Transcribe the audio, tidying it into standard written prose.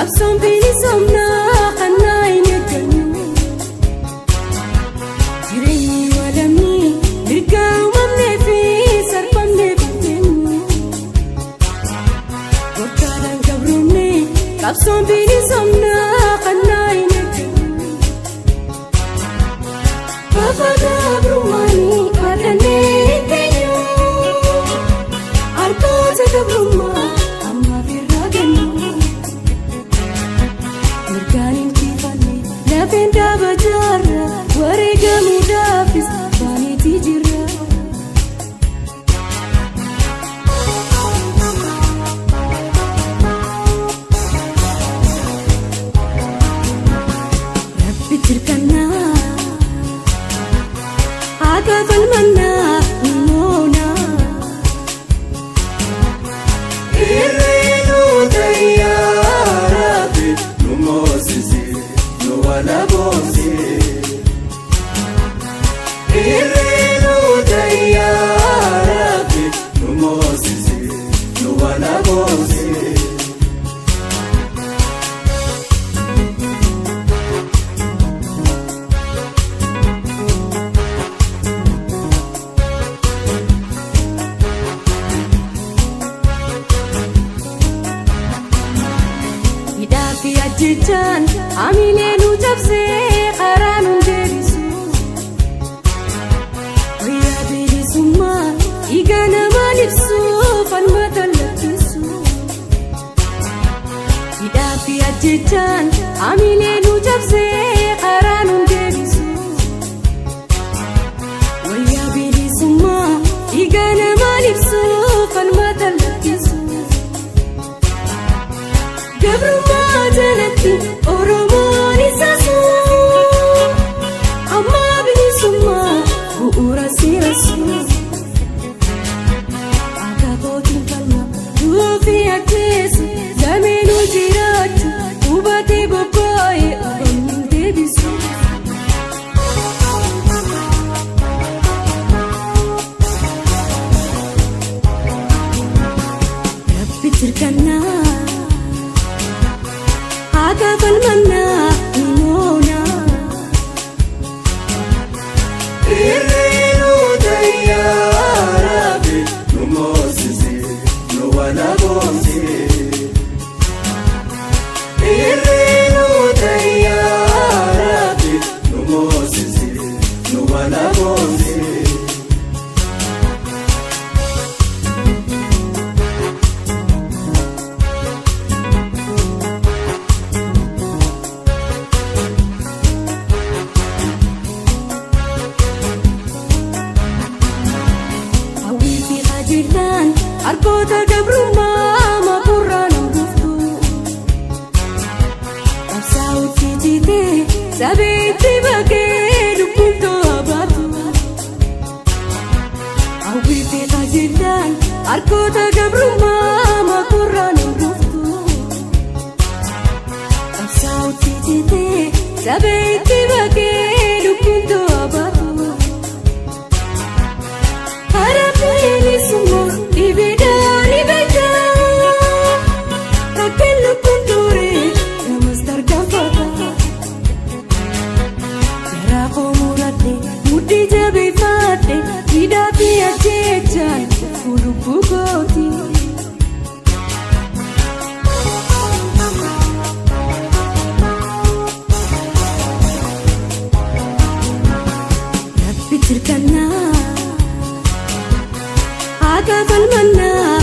Qabsoon bilisummaa kannaa hin eeggannu. Jireenyi walamni mirga uumamnee fi sarbamnee qabneenyu. Gooftaadhaan gabroomne, qabsoon bilisummaa kannaa hin eeggannu. Bafa gabrummaanii baadhannee hin teenyu. Harkoota gabrummaa ammaaf irraa gannu. Mirgaan injifanne lafeen dhaaba jaarra, wareegamuudhaafis baaniitii jirra. Rabbi tirkannaa, haqa falmannaa ni moona. Irreenu tayyaaraati nu moosisi, nu walaboomsi. Irreenu tayyaaraati nu moosisi, nu walaboomsi. Hidhaa fi ajjechaan hamilee nu cabsee karaa nu deebisu. Wayyaa bilisummaa dhiiga namaa libsu, falmata lakkisu. Hidhaa fi ajjechaan hamilee nu cabsee karaa nu deebisu. Wayyaa bilisummaa dhiiga namaa libsu, falmata lakkisu. Gabrummaa jalatti Oromoon isa suu, amma bilisummaa bu'uura siyaasu. Akaakootiin falma duufi ajjeesu, lameenuu jiraachuu hubatee bobba'ee Oromni hin deebisu. Rabbi tirkannaa, haqa falmannaa ni moona. Irreenu tayyaaraati nu moosisi, nu walaboomsi. Irreenu tayyaaraati nu moosisi, nu walaboomsi. Hawwii fi qajeelaan harkoota gabrummaa makurraan hordoftu. Qabsaa'utti jitee sabee itti.